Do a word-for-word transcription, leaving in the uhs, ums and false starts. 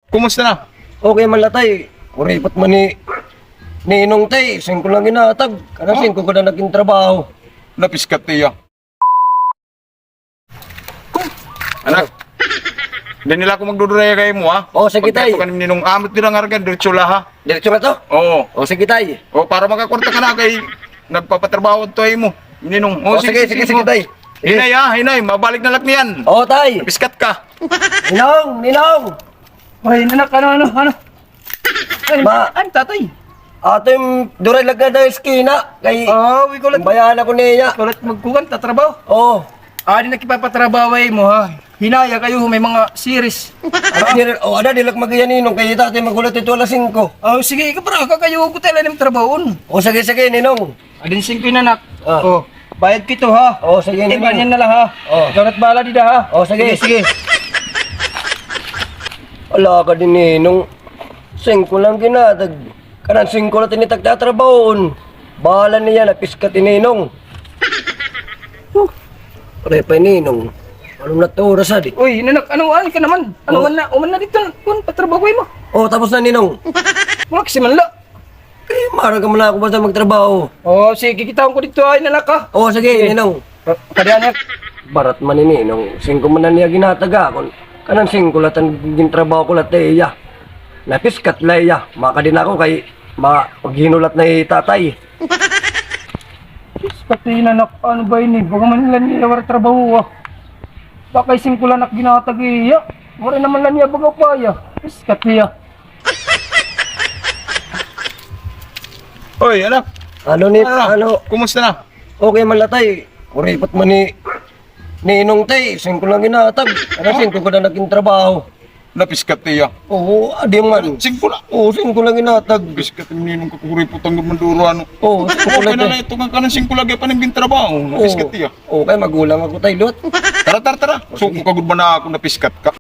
Kumusta na? Okay man la, tay. Kuripot man ni Ninong, tay. Singko la an ginhatag. Kanan singko gad an nagtrabaho. Napiskat hiya. Anak, diri na la ako magduduraya kay imo, ha? O, sige, tay. Pagkadto kan Ninong, ambot dida nga harga, diretso la, ha? Diretso la to? Oo. O, sige, tay. O, para makakwarta ka na kay nagpapatrabaho to ha imo Ninong. O, sige, sige, sige, tay. Hinay, ha? Hinay, mabalik na la niyan. O, tay. Napiskat ka. Ninong, Ninong. Ay, anak, ano, ano, ano? Ay, tatay. Ato it duray la gad ha eskina. Kay, ah, wi ko la. Bayaan ako niya. Kulat magkukan, tatrabaho. Oo. Adi na kipapatrabaho ha imo, ha? Hinaya kayo, may mga series. Ada, diri, o, ada, diri la mag-iya Ninong, kay tatay maghulat ito alas singko. O, sige, ikaw para ka kayo, ko tayo la nim trabahoon. O, sige, sige, Ninong. Adin singko, anak. Ah. O, bayad kito, ha? O, sige, Ninong. Iban yan na la, ha? O. Ikaw na't bahala dida, ha? O, sige. Sige, sige. Ala ka didi, Ninong. Singko la an ginhatag. Kanan singko la it nagtatrabahoon. Bahala niya, napiskat hi Ninong. Huh. Pareha pa hi Ninong. Ano na it oras, adi? Uy, anak, ano, ano ka naman? Ano man na, uman na dito, kun patrabaho mo. O, tapos na, Ninong. Maksi man la. Eh, maaram ka man ako basta magtrabaho. O, sige, kikitaon ko dito, ay, anak, ha? O, sige, Ninong. Kadi, anak. Barat man ini, Ninong. Singko man na niya ginhatag ha akon. Kanan singko la it gintrabaho ko la, tay, iya. Napiskat la iya. Makadi na ako kay ma-, maghinulat na hi tatay. Sus, pati na nak-, ano ba ini? Baka man la niya waray trabaho, ah. Baka singko la an ginhatag iya. Waray naman la niya baga pa iya. Piskat iya. Oy, anak. Ano ni, ano? Kumusta na? Okay man la, tay. Kuripot man ni Ninong, tay. Singko la an ginhatag. Kanan singko gad an nagtrabaho. Napiskat hiya. Oo, adi man. Singko la? Oo, singko la an ginhatag. Piskat ni Ninong, kakuripot an gumanduro, ano? Oo, singko la, tay. Kanan singko la gihapon an gintrabaho. Napiskat hiya. Oo, kay magulang ako, tay, lot. Tara, tara, tara. Suko ka gud ba na ako napiskat ka?